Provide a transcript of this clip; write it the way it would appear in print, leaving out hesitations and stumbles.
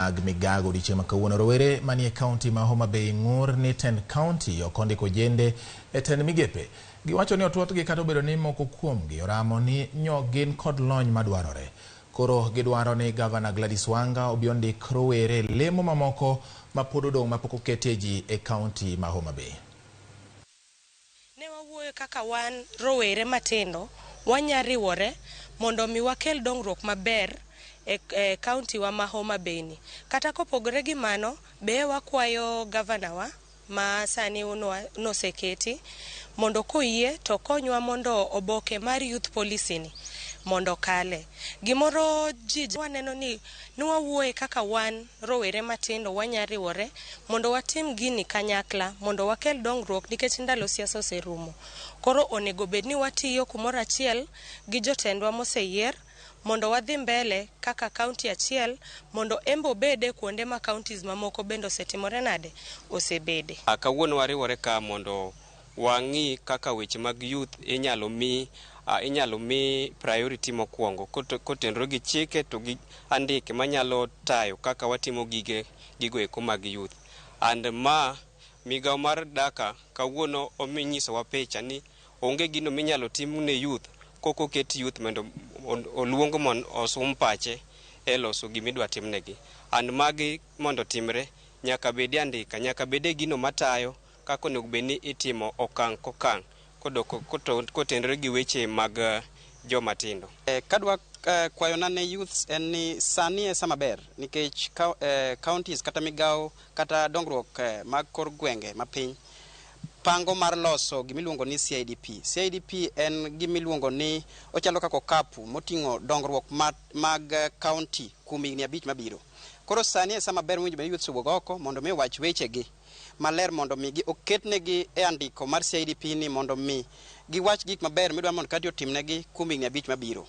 Mag migago odiochieng' ma kawuono. Rowere manie kaunti ma Homa Bay ng'ur ni tend kaunti ok ondiko ojende e tend migepe. Giwacho ni otuothgi kata obedo ni moko kuomgi oramo ni nyo gin kod lony madwarore. Koro gidwaro ni Gavana Gladys Wanga obi ondik rowere e lemo mamoko ma pod odong' mapok oketie ji e kaunti ma Homa Bay. Ne wawuoyo kaka wan rowere matindo wanya riwore mondo mi wakel dongruok maber e kaunti wa ma Homa Bay ni. Kata kopogore gi mano, be wakwayo gavana wa ma sani noseketi mondo koyie to okonywa mondo oboke mar youth policy ni mondo okale. Gimoro ji waneno ni nwawuoye kaka wan rowere matindo wanya riwore mondo watim gini kanyakla mondo wakel dongruok nikech ndalo siasa oserumo. Koro onego bed ni watiyo kumoro achiel gi jotendwa moseyier mondo wadhi mbele kaka kaunti achiel mondo embe obede kuonde ma counties mamoko bende osetimore nade osebede. Kawuono wariwore ka mondo wang'i kaka weche mag youth inyalo mi priority mokwongo kotenore gi chike to gi andike manyalo tayo kaka watimo gige gigo eko mag youth. And ma migawo mar daka kawuono ominyisowa picha ni onge gino minyalo tim ne youth kok oket youth mondo oluong mondo osum pache e loso gimidwa timnegi. And magi mondo timre nyaka bede andika, nyaka bede gino matayo kaka onego bed ni itimo okang' kokang' kotenore gi weche mag joma tindo. Kadwa kwayona ne youths en ni sani e sama ber nikech counties kata migawo kata dongruok mag kor gwenge mapiny pango mar loso gimiluongo ni CIDP. CIDP en gimiluongo ni ochalo kaka okapu moting'o dongruok mag county kuom higni 5 mabiro. Koro sani e sama ber mowinjo bed ni youths owuog oko mondo mi owach wechegi maler mondo mi oketnegi e andiko mar CIDP ni mondo mi giwach gik maber midwa mondo county otimnegi kuom higni 5 mabiro.